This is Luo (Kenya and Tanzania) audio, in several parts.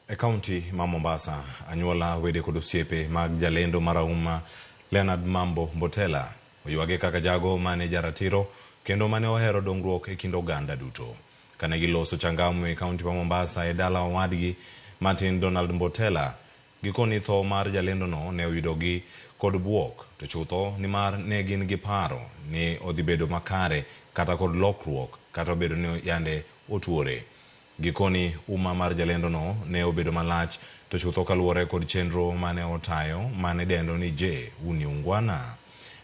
E kaunti ma Mombasa, anyuola, wede kod osiepe mag jalendo marahuma Leonard Mambo Mbotela oywage kaka jago mane jaratiro kendo mane ohero dongruok e kind oganda duto. Kane giloso Changamwe e kaunti ma Mombasa e dala owadgi matin Donald Mbotela, gikoni tho mar jalendono ne oyudogi kod buok to chutho nimar ne gin gi paro ni odhi bedo makare kata kod lokruok kata obedo ni yande otuore. Gikoni uma mar jalendono ne obedo malach to chutho kaluwore kod chenro mane otayo mane dendo ni Je, Huu ni Ungwana?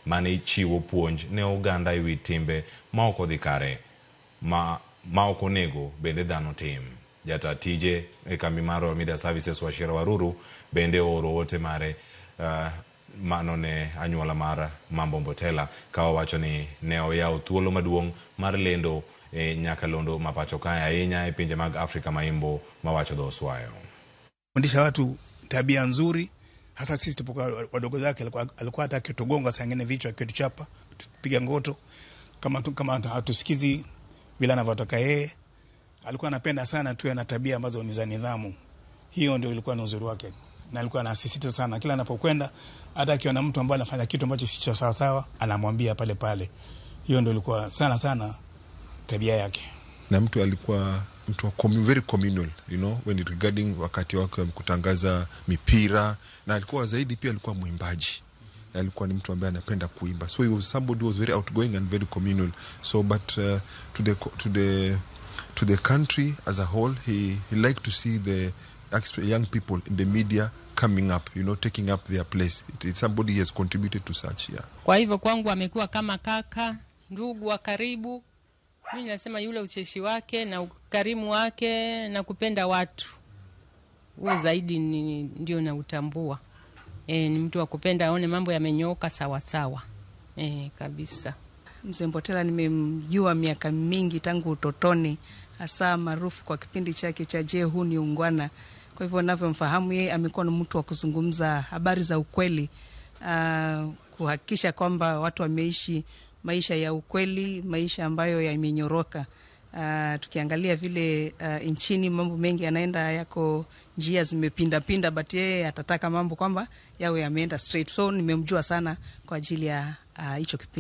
Mane chiwo puonj ne oganda ewi timbe ma ok odhi kare ma ok onego bende dhano tim. Jata tije e kambi mar Royal Media Services Wachira Waruru bende ooro ote mare mano ne anyuola mar Mambo Mbotela ka owacho ni ne oyawo thuolo maduong' mar lendo e nyakalondo ma pacho kae ahinya e pinje mag Afrika ma Imbo mawacho dho Oswayo. Fundisha watu tabia nzuri, hasa sisi tupokuwa wadogo zake. Alikuwa hata akitugonga saa ingine vichwa, akituchapa, tupiga ngoto kama hatusikizi vile anavyotaka yeye. Alikuwa anapenda sana tuwe na tabia ambazo ni za nidhamu. Hiyo ndio ilikuwa ni uzuri wake, na alikuwa anasisitiza sana kila anapokwenda, hata akiona mtu ambaye anafanya kitu ambacho si cha sawa sawa, anamwambia pale pale. Hiyo ndio ilikuwa sana sana tabia yake. Na mtu alikuwa mtu wa very communal, when regarding wakati wake wa kutangaza mipira, na alikuwa zaidi pia alikuwa mwimbaji. Alikuwa ni mtu ambaye anapenda kuimba, so he was somebody who was very outgoing and very communal. So but to the country as a whole, he liked to see the young people in the media coming up, taking up their place. It's somebody he has contributed to such, yeah. Kwa hivyo kwangu amekuwa kama kaka, ndugu wa karibu. Mimi nasema yule ucheshi wake na ukarimu wake na kupenda watu huo zaidi ni, ndio nautambua. Ni mtu wa kupenda aone mambo yamenyooka sawa sawa. Kabisa. Mzee Mbotela nimemjua miaka mingi tangu utotoni, hasa maarufu kwa kipindi chake cha Je, Huu ni Ungwana. Kwa hivyo navyomfahamu yeye, amekuwa ni mtu wa kuzungumza habari za ukweli, kuhakikisha kwamba watu wameishi maisha ya ukweli, maisha ambayo yamenyoroka. Tukiangalia vile nchini mambo mengi yanaenda yako njia zimepindapinda, but yeye atataka mambo kwamba yawe yameenda straight. So nimemjua sana kwa ajili ya hicho kipindi.